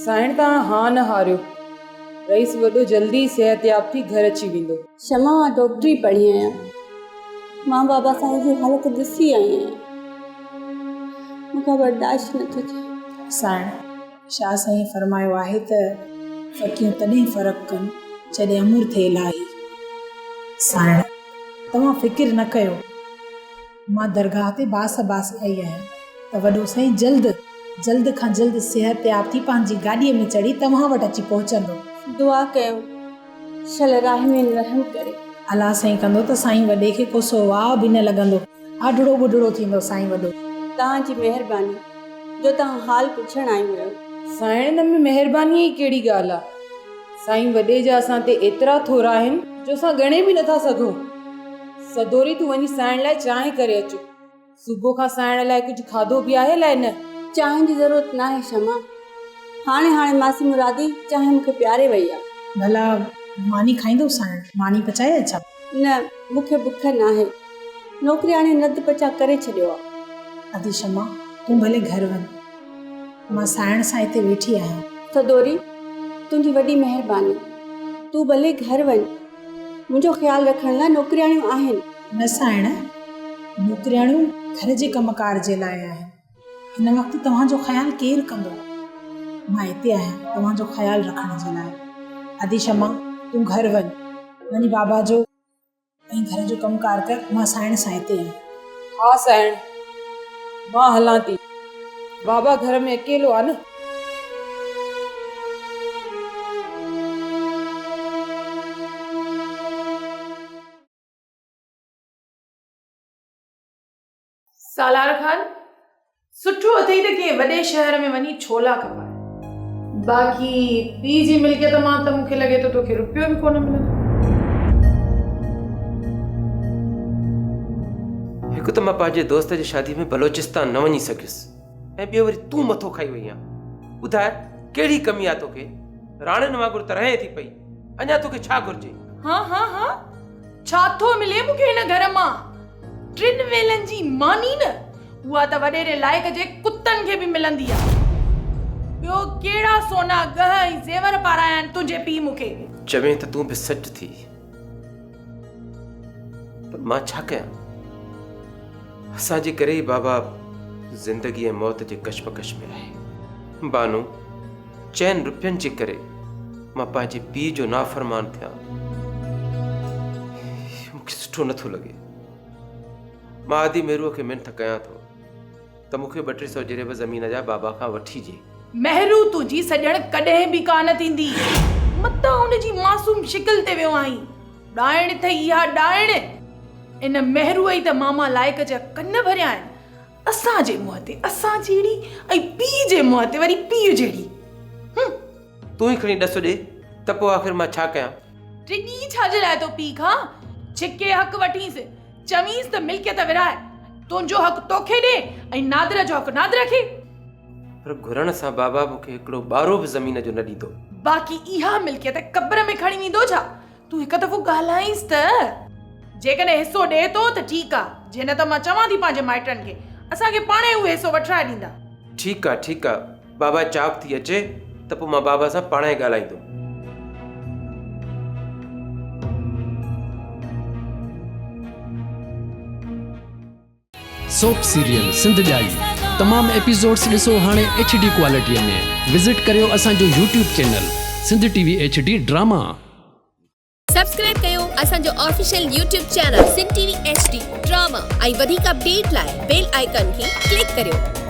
سائڻ توهان ها نه هاريو. رئيس وڏو جلدي ئي صحتياب ٿي گهر اچي ويندو. شمع مان ڊاڪٽري پڙهي آهيان. مان بابا سائين جي حالت ڏسي آئي آهيان. مون کان برداشت نه ٿو ٿئي. سائڻ، شاهه سائين فرمايو آهي ته ڦڪيون تڏهن فرق ڪن جڏهن امر ٿئي الاهي. سائڻ، توهان فڪر نه ڪيو. مان درگاهه تي باس باس آئي آهيان ته وڏو سائين جلد، جلد کان جلد صحتياب ٿي پنهنجي گاڏيء ۾ چڙهي توهان وٽ اچي پهچندو. دعا ڪيو، شل راحمين رحم ڪري. الله سائين ڪندو ته سائين وڏي کي ڪو سو واء به نه لڳندو. آڍڙو ٻڍڙو ٿيندو سائين وڏو. توهان جي مهرباني جو توهان حال پڇڻ آيون آهيو. سائڻ ان ۾ مهربانيء جي ڪهڙي ڳالهه آ. سائين وڏي جا اسان تي ايترا ٿورا آهن جو اسان ڳڻي به نٿا سگهون. سدوري تون وڃي سائڻ لاء چانهه ڪري اچ. صبح کان سائڻ لاء ڪجهه کاڌو به آهي الائي نه. چانهه جي ضرورت ناهي شمع. هاڻي هاڻي ماسي مرادي چانهه مون کي پياري وئي آ. ڀلا ماني کائيندو سائڻ؟ ماني پچائي اچان؟ نه مون کي بک ناهي. نوڪرياڻي رڌ پچاء ڪري ڇڏيو آ. ادي شمع تون ڀلي گهر وڃ. مان سائڻ سان هتي ويٺي آهيان. سدوري تنهنجي وڏي مهرباني. تون ڀلي گهر وڃ. منهنجو خيال رکڻ لاء نوڪرياڻيون آهن. نه سائڻ، نوڪرياڻيون گهر جي ڪم ڪار جي لاء آهن. هن وقت توهان جو خيال ڪير ڪندو؟ مان هتي آهيان توهان جو خيال رکڻ جي لاء. ادي شمع، تون گهر وڃ. وڃي بابا جو ۽ گهر جو ڪم ڪار ڪر، مان سائڻ سان هتي آهيان. ها سائڻ، مان هلان ٿي. بابا گهر ۾ اڪيلو آ نه. سالار خان، سٺو اٿئي ته ڪنهن وڏي شهر ۾ وڃي ڇولا کپاء. باقي پيء جي ملڪيت مان ته مون کي لڳي ٿو توکي رپيو به ڪونه ملندو. هڪ ته مان پنهنجي دوست جي شادي ۾ بلوچستان نه وڃي سگهيس ۽ ٻيو وري تون مٿو کائي وئي آن. ٻڌاء ڪهڙي ڪمي آ توکي؟ راڻين وانگر ته رهين ٿي پئي، اڃا توکي ڇا گهرجي؟ ها ها ها ڇا ٿو ملي مون کي هن گهر مان؟ ٽن ويلن جي ماني نه، اها ته وڏيري لائق جي ڪتن کي به ملندي آ. ٻيو ڪهڙا سونا ڳهه ۽ زيور پارايا آهن تنهنجي پيء مون کي؟ چوين ته تون به سچ ٿي، پر مان ڇا ڪيان؟ اسان جي ڪري ئي بابا زندگي ۽ موت جي ڪشمڪش ۾ آهي. بانو، چئن روپين جي ڪري مان پنهنجي پيء جو نافرمان ٿيان، اهو مون کي سٺو نٿو لڳي. مان ادي مهروء کي منٿ ڪيان ٿو ته مون کي ٻه ٽي سئو جريب زمين جا بابا کان وٺي ڏي. مهرو تنهنجي سڄڻ ڪڏهن به ڪانه ٿيندي. متان ان جي معصوم شڪل تي ويو آهين. ڏائڻ اٿئي اها ڏائڻ. ان مهروء ئي ته ماما لائق جا ڪن ڀريا آهن. اسان جي منهن تي اسان جهڙي ۽ پيء جي منهن تي وري پيء جهڙي. هم. تون ئي کڻي ڏس ڏي ته پوء آخر مان ڇا ڪيان؟ ڊڄين ڇا جي لاء ٿو پيء کان؟ ڇڪي حق وٺينس. چوينس ته ملڪيت ورهاء. تنهنجو حق توکي ڏي ۽ نادر جو حق نادر کي. پر گهرڻ سان بابا مون کي هڪڙو ٻارو به زمين جو نه ڏيندو. باقي اها ملڪيت قبر ۾ کڻي ويندو ڇا؟ تون هڪ دفعو ڳالهائينس ته. جيڪڏهن حصو ڏئي ٿو ته ٺيڪ آ، جي نه ته مان چوان ٿي پنهنجي مائٽن کي، اسان کي پاڻهي اهو حصو وٺرائي ڏيندا. ٺيڪ آ، ٺيڪ آ، بابا چاڪ ٿي اچي ته پوء مان بابا سان پاڻهي ڳالهائيندم. سوپ سيريل سنڌ ڄائي تمام ايپيسوڊس ڏسو هاڻي ايڇ ڊي ڪوالٽي ۾ وزٽ ڪريو اسان جو YouTube channel Sindh T V H D drama. Subscribe ڪيو اسان جو official YouTube channel Sindh T V H D drama ۽ وڌيڪ اپڊيٽ لاء بيل آئيڪان کي ڪلڪ ڪريو.